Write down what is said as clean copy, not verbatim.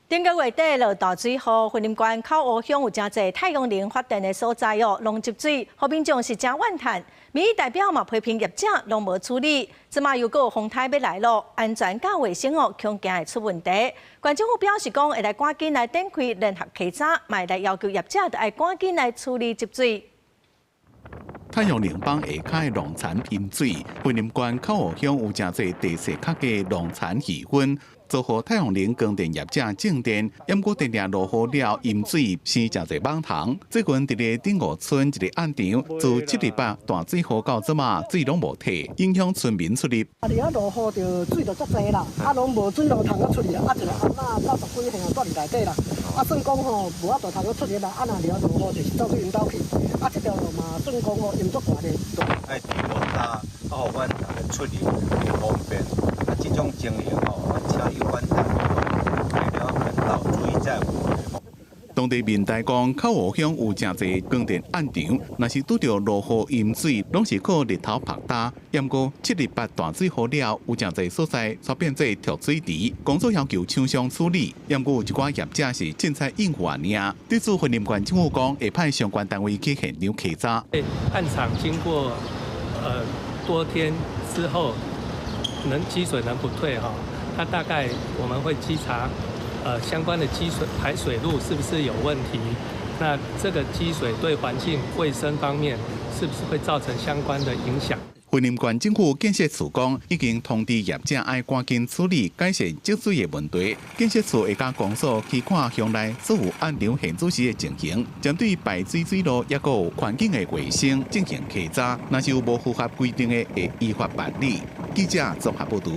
頂個月底落大水雨，雲林縣口湖鄉有誠濟太陽能發電的所在哦，攏積水，予民眾是誠怨嘆。民意代表嘛批評業者攏無處理，這馬又閣有風颱欲來囉，安全佮衛生哦，恐驚會出問題。縣政府表示講，會來趕緊來展開聯合稽查，嘛會來要求業者著愛趕緊來處理積水。太陽能板下跤的農田淹水，雲林縣口湖鄉有誠濟地勢較低農田漁勻，租予太陽能光電業者種電，毋過定定落雨了淹水，生誠濟蠓蟲。最近佇咧頂湖村一個暗場，自七日八大水雨到這馬，水攏無退，影響村民出入。啊，佇遐落雨就水就足濟啦，啊，攏無水路通啊出去啊，啊，一個阿嬤九十幾歲啊，住佇內底啦，啊，算講吼無法度通啊出去啦，啊，若佇遐落雨就是走去𪜶兜去，啊，這條路嘛算講吼淹足大咧。愛提高早，啊，予阮逐家出入會方便。啊，這種情形吼，阮請有關單位為了引導注意這個問題。當地民代講，口湖鄉有誠濟光電暗場，若是拄著落雨淹水，攏是靠日頭曝焦。毋過七日八大水雨了，有誠濟所在煞變做濁水池，公所要求廠商處理。毋過有一寡業者是凊彩應付爾。對此，雲林縣政府講會派相關單位去現場稽查。暗場經過多天之後，能積水能不退哈？它大概我們會稽查。相關的積水排水路是不是有問題？那這個積水對環境衛生方面是不是會造成相關的影響？雲林縣政府建設處講，已經通知業者愛趕緊處理改善積水的問題。建設處會佮公所去看鄉內所有暗場現做時的情形，針對排水水路抑閣有環境的衛生進行稽查，若是有無符合規定的，會依法辦理。記者綜合報導。